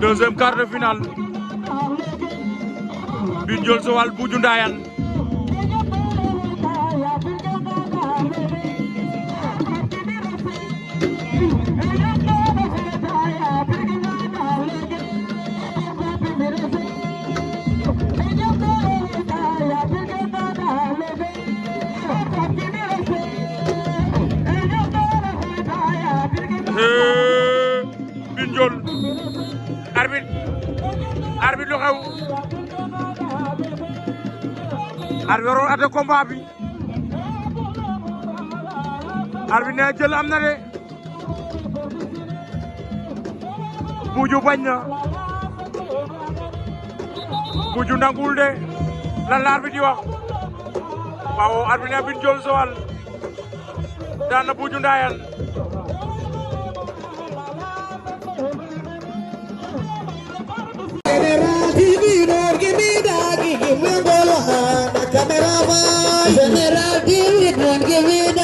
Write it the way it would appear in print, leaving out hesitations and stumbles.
deuxième quart de finale Mbine Ndiol Joal Buju Ndayane Mbine Ndiol arbitre lu xew arbitre waroon ate combat bi arbitre ne jël am na de Buju bañ na Buju nangul de lan la arbitre di wax waaw arbitre ne Mbine Ndiol Joal daan na Buju Ndayane General TV, don't give me that.